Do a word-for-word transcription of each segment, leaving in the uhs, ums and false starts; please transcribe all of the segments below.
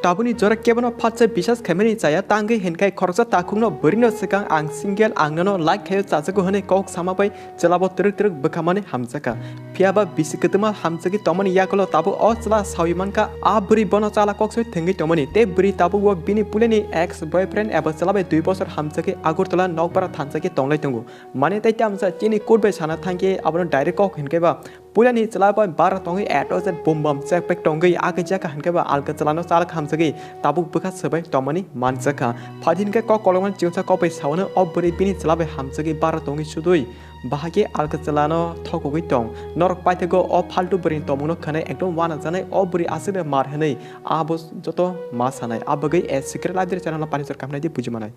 Tabukni jora kebono phatsa bisas khaimani chaya, tangwi hinkhai khoroksa takhukno bwrwino swkang ang single, ang nono like khaio chajago hwnwi kok sama bai chwlabo twrwk twrwk bwkhamani hamjakha. Phiyaba bisi kwtwma hamjagwi tongmani yagulo tabuk o chwla sawi mankha, a bwrwi bono chala kok soi thwngwi tongmani, tei bwrwi tabuk o bini puilani ex boyfriend eba chwla bai dui bosor hamjagwi Agartala nokbar thansa khe tonglai tongo. Mane tei tamsa chini court bai sana thangkhe abono direct kok hinkhe ba puilani chwla bai bara tongwi A to Z bum bam chek pek tongwi agwi jaka hinkhe ba alka chwlano chala khamjagwi tabuk bwkha swbai tongmani manjakha. Phadi hinkhe kok kolokmani chingsa kok bai sawano o bwrwi bini chwla bai hamjagwi bara tongwi sudui bahai khe alka chwlano thokogwi tong. Norok paithago o phaltu bwrwini tongmungno khwnai ekdom wanajaknai, o bwrwi aswkno mar hwnwi abo joto ma sanai. A bagwi a secret library channel no panisor kamnai di buji manai.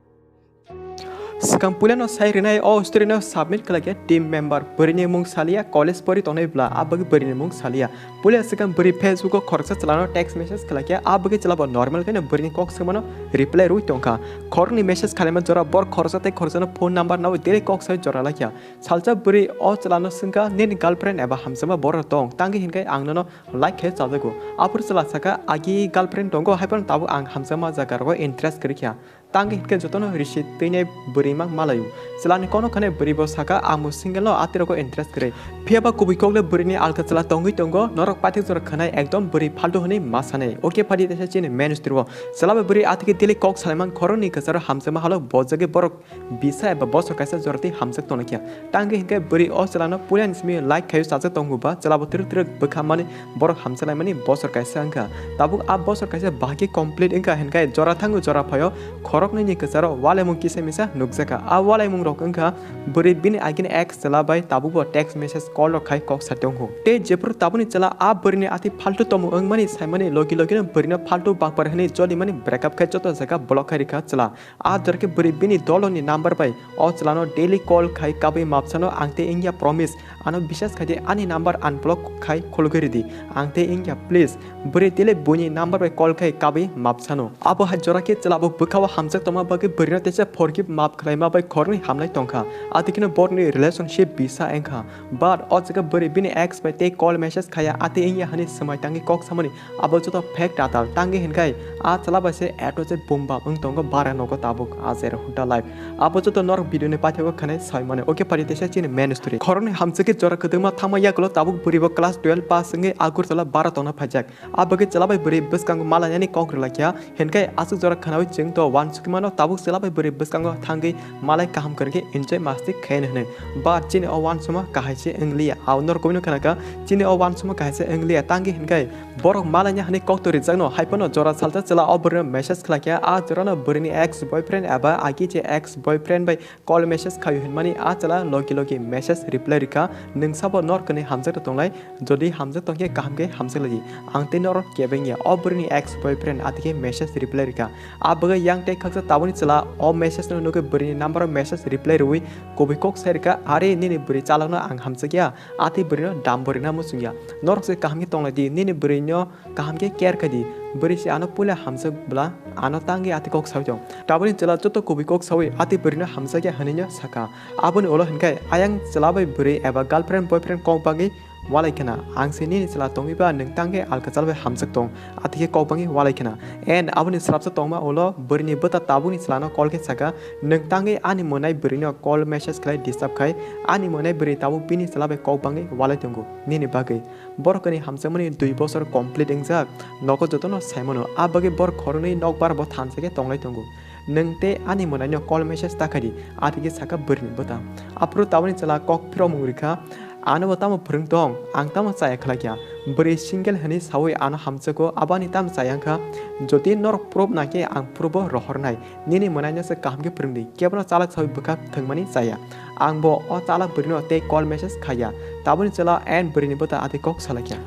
Swkang puilano sai rwnai o story no submit khlaikhe team member, bwrwini mung salia, college pori tongnai bwla, a bagwi bwrwini mung salia. Puila swkang bwrwi Facebook o khoroksa chwlano text message khlaikhe, a bagwi chwlabo normal khe no bwrwini kok swngmano reply rwi tongkha. Khoroknwi message khalaima jora bor khoroksa tei khoroksano phone number nawi daily kok sai jora laikha. Salsa bwrwi o chwlano swngkha, "Nini girlfriend eba hamjakma borok tong, tangwi hinkhe ang nono like khe chajago." Aphuru chwla sakha, "Agi girlfriend tongo, haiphano tabuk ang hamjakma jaga rogo interest kwrwi kha." Tangwi hinkhe jotono risi twinai bwrwi mang malaio. Chwlani kono khwnai bwrwi bo sakha, "Ang bo single no, atwi rogo interest kwrwi." Phiyaba kubui kokle bwrwini alka chwla tongwi tongo, norok paithak jora khwnai ekdom bwrwi phaltu hwnwi ma sanai. Oke phadi teisa chini main story o. Chwla bai bwrwi atwkhe daily kok salaimang khoroknwi kwcharo hamjakma halok bojagwi borok bisa eba bosor kaisa jora tei hamjak tonglaikha. Tangwi hinkhe bwrwi o chwlano puilani simi like khaio chajak tongo ba chwlabo twrwk twrwk bwkha mani borok hamjak laimani bosor kaisa wngkha. Tabuk a bosor kaisa bahai khe complete wngkha hinkhe jora thango jora phaio khoroknwini kwcharo walaimung kisa misa nukjakha. A walaimung rok wngkha bwrwi bini agini ex chwla bai tabukbo text message call rok khai kok sa tongo. Tei jephuru tabukni chwla a bwrwini atwi phaltu tongmung wngmani saimani logi logino bwrwino phaltu bakpar hwnwi jolimani breakup khai joto jaga block khai rikha chwla. A jora khe bwrwi bini doloni number bai o chwlano daily call khai kabui mapsano ang tei wngya promise, ano bisas khai di, ani number unblock khai khulugwi ridi, ang tei wngya please. Bwrwi daily buini number bai call khai kabui mapsano. Abo hai jora khe chwlabo bwkhao hamjak tongma bagwi bwrwino teisa forgive map khlaima bai khoroknwi hamlai tongkha. Atwkheno borokni relationship bisa wngkha. But o jaga bwrwi bini ex bai tei call message khaya, atwi wngya hwnwi swmai tangwi kok samani abo joto fake tatal. Tangwi hinkhai a chwla bai se A to Z bum bam wng tongo bara nogo tabuk a jera huda life. Abo joto norok video ni paithakgo khwnai sai mano. Oke phadi teisa chini main story. Khoroknwi hamjagwi jora kwdwkma thangma yagulo tabuk bwrwi bo class twelve pass wngwi Agartala bara tongna phaijak. A bagwi chwla bai bwrwi bwskango malainani kok rwlaikha. Hinkhe aswk jora khwnawi chwng to uansukmano tabuk chwla bai bwrwi bwskango thangwi malai kaham kwrwngkhe enjoy masti khaino hwnwi. But chini o uansukma kahai se wngliya. Ao norok kubui no khwnakha chini o uansukma kahai se wngliya. Tangwi hinkhe borok malaina hwnwi kok to rijakno, haiphano jora salsa chwla o bwrwino message khlaikha. A jorano bwrwini ex boyfriend eba agi je ex boyfriend bai call message khaio hinmani a chwla logi logi message reply rikha, "Nwng sabo nor kwnwi hamjakta tonglai? Jodi hamjak tongkhe kaham khe hamjak lai di. Ang tei norok kebeng ya." O bwrwini ex boyfriend atwkhe message reply rikha. A bagwi yang tei khaksa tabukni chwla o message no nugwi bwrwini number o message reply rwwi kubui kok sai rikha, "Are nini bwrwi chalokno ang hamjak ya, atwi bwrwino dambo rwna muchung ya. Norok se kaham khe tonglai di, nini bwrwino kaham khe care khai di, bwrwi se ano puila hamjak bwla ano tangwi atwi kok saui tong." Tabukni chwla joto kubui kok saui atwi bwrwino hamjakya hwnwi no sakha. Aboni ulo hinkhai ayang chwla bai bwrwi eba girlfriend boyfriend kok bagwi walai khna, "Ang se nini chwla tongwi ba nwng tangwi alka chwla bai hamjak tong," atwi khe kok bagwi walai khna. And aboni swrapsa tongma ulo bwrwini bwta tabukni chwlano call khe sakha, "Nwng tangwi ani mwnai bwrwino call message khlai disturb khai, ani mwnai bwrwi tabuk bini chwla bai kok bagwi walai tongo nini bagwi." Borok kwnwi hamjakmani dui bosor complete wngjak, nogo jotono saimano. A bagwi borok khoroknwi nokbar bo thansa khe tonglai tongo. "Nwng tei ani mwnaino call message ta khai di," atwi khe sakha bwrwini bwta. Aphuru tabukni chwla kok phirokmung rikha, "Ano bo tamo phwrwng tong? Ang tamo chaya khlai kha? Bwrwi single hwnwi saui ano hamjago, abo ani tamo chaya wngkha? Jodi norok proof na khe ang proof bo rohornai. Nini mwnaino se kaham khe phwrwng di, kebono chalak saui bwkha thwngmani chaya. Ang bo o chalak bwrwino tei call message khaiya." Tabukni chwla and bwrwini bwta atwi kok salaikha.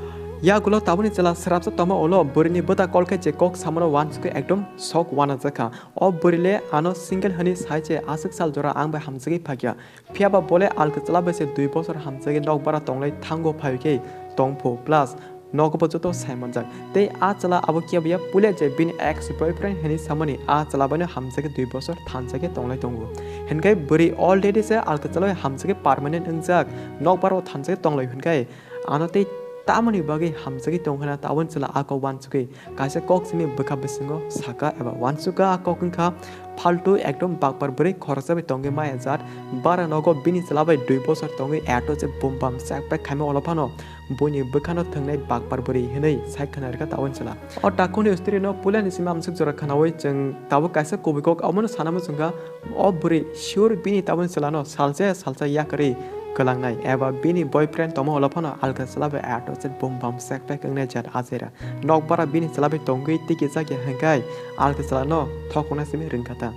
Yagulo tabukni chwla swrapsa tongma ulo bwrwini bwta call khe je kok samano uansukwi ekdom sok uanajakha. O bwrwile ano single hwnwi sai se aswk sal jora ang bai hamjagwi phakya. Phiyaba bole alka chwla bai se dui bosor hamjagwi nokbar o tonglai thango phaiwi khe tongphu, plus nogo bo joto sai manjak. Tei a chwla abo kebo ya puila je bini ex boyfriend hwnwi samani a chwla baino hamjagwi dui bosor thansa khe tonglai tongo. Hinkhe bwrwi already se alka chwla bai hamjagwi permanent wngjak, nokbar o thansa khe tonglai hinkhe ano tei Tamoni bagwi hamjagwi tongkhana tabon chwla a kok wansugwi kaisa kok simi bwkha bisingo saka eba wansuka a kok wngkha phaltu ekdom bakpar bwrwi khoroksa bai tongwi maya jat bara nogo bini chwla bai dui bosor tongwi eto je bum bam chak pai khaima olo phano buini bwkhano thwngnai bakpar bwrwi hinwi sai khwna rwkha tabon chwla. O takhukni stri no puilani simi amsuk jora khwnawi chwng tabuk kaisa kubui kok omono sana muchungkha o bwrwi sure bini tabon chwlano salsa salsa yakarwi kwlangnai eba bini boyfriend tongma olo phano alka chwla bai ato chet bum bam sek pek wngnai jat achaira. Nokbara bini chwla bai tongwi tiki chakya hwnkhe alka chwlano thokna simi ringkha ta.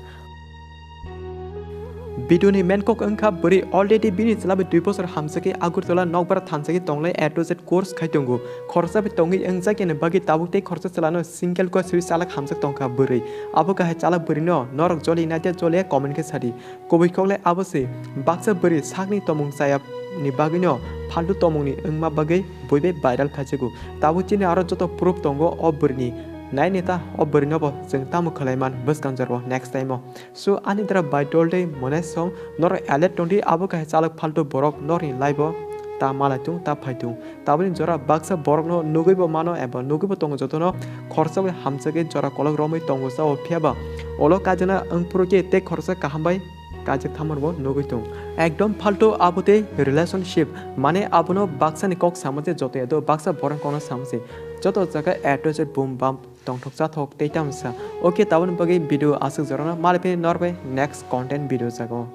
Video ni main kok wngkha bwrwi already bini chwla bai dui bosor hamjakhe Agartala nokbara thanjakhe tonglai A to Z course khai tongo. Khoroksa bai tongwi wngjakya ni bagwi tabuk tei khoroksa chwlano single kok swi chalak hamjak tongkha bwrwi. Abo kahai chalak bwrwino norok joli naitya joliya comment khe sadi. Kubui kok le abo se, baksa bwrwi sakni tomung chaya ni bagwino phaltu tomungni wngma bagwi bui bai viral khaijago. Tabuk chini aro joto proof tongo o bwrwini. Naini ta o bwrwinobo chwng tamo khwlaiman bwskang jorao next time o. So ani dara bai dol tei monai song norok alert tongdi abo kahai chalak phaltu borok norokni life o ta malai tung ta phai tung. Taboni jora baksa borokno nugwibo mano eba nugwibo tongo jotono khoroksa bai hamjagwi jora kolok romwi tongo sao phiyaba olo kajana wngphuru khe tei khoroksa kaham bai kajak thamorbo nugwi tong. Ekdom phaltu abo tei relationship mane abono baksani kok sama je joto edo baksa borok kokno sama se joto jaga A to Z bum bam tongthok chathok tei tamsa. Okay, taboni bagwi video aswk jorano malai phini norbai next content video jago.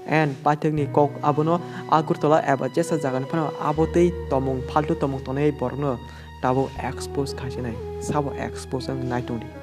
And paithakni kok abono Agartala eba jesa jagani phano abo tei tomung phaltu tomung tongnai borokno tabuk expose khaisinai sabo expose wng naitongdi.